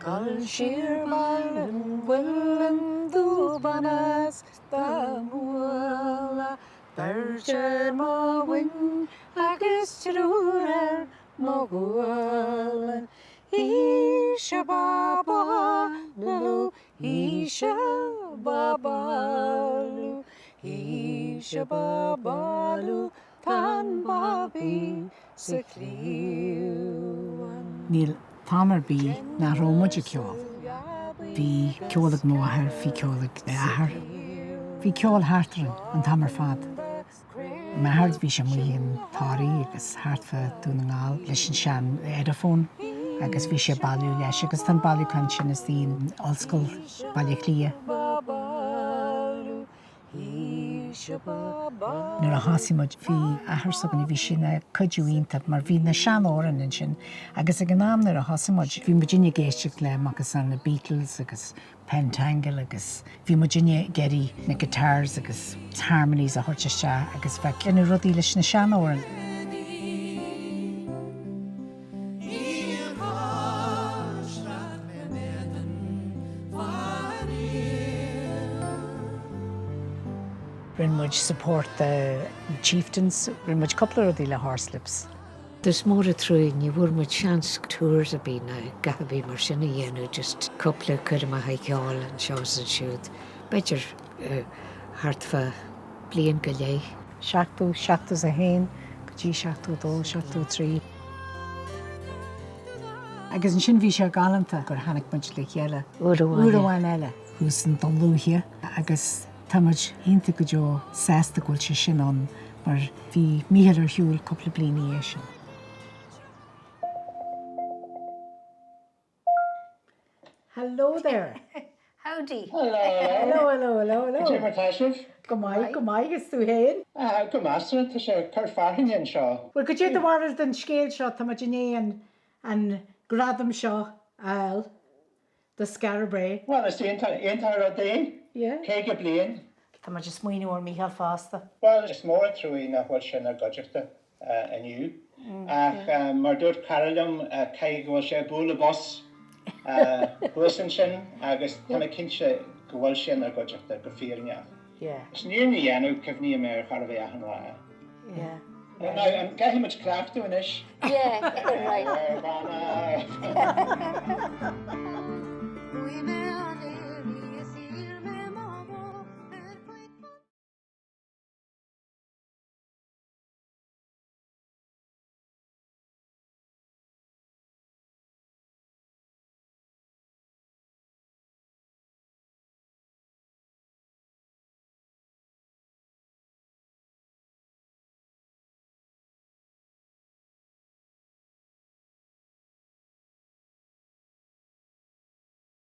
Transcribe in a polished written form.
Gabh siar Baile an Mhuilinn Dubh as do mbualadh beirt ar mo mhuin agus triúr ar mo ghualainn. Íse ba ba lu, íse ba ba lu, íse ba ba lu, tá an babaí sa chliabhán. Níl t-am ar bith nach raibh muid ag ceol. Bhí ceol ag mo mháthair, bhí ceol ag m'athair. Bhí ceol thart orainn an t-am ar fad. M'athair, bhí sé amuigh in Toraigh agus thart fá Dún na nGall leis an sean Ediphone agus bhí sé ag bailiú leis agus tá an bailiúchán sin istigh in Ollscoil Baile Átha Cliath. Nuair a thosaigh muid bhí athair s'againne, bhí sé ina cuidiú iontach mar bhí na sean-amhráin ansin agus ag an am nuair a thosaigh muid bhí muidinne ag éisteacht le macasamhail na Beatles agus Pentangle agus bhí muidinne ag iarraidh na guitars agus harmonies a thabhairt isteach agus bheith ag déanamh rudaí leis na seanamhráin. Rinne muid support do Chieftains, rinne muid cúpla rudaí le Horslips. Is mór an trua ní bhfuair muid seans tours ar bith ná a dhath ar bith mar sin a dhéanamh, just cúpla coirmeacha ceoil anseo is ansiúd, b'fhéidir thart fá bliain go leith. 70, 71 go dtí 72, 73. Agus ansin bhí sé galánta gur tháinig muid le chéile uair amháin eile thuas in Dún Lúiche agus tá muid iontach go deo sásta go bhfuil sé sin ann mar bhí Mícheál ar shiúl cúpla bliain ina dhiaidh sin. Hello there! Howdy! Hello! Hello, hello, hello, hello! Cad é mar tá sibh? Go maith, go maith, is tú féin? Ah, go measartha, tá sé ag cur fearthainne anseo. Bhuel, cad é do bharúil den scéal seo, tá muid i ndiaidh an, an gradam seo a fháil do Skara Brae. Bhuel, is iontach, iontach an rud é. Yeah. 50 bliain. Tá muid ag smaoineamh ar Mícheál fosta. Bhuel, is mór an truaí nach bhfuil sé inár gcuideachta inniu. Ach mar dúirt cara liom, caithfidh go bhfuil sé ag bualadh bos thuas ansin agus tá mé cinnte go bhfuil sé inár gcuideachta go fírinneach. Yeah. Is an fhírinne a dhéanamh, cuimhním air chóir a bheith achan lá. Yeah. Now, an gcaithfidh muid cleachtadh anois? Yeah, right.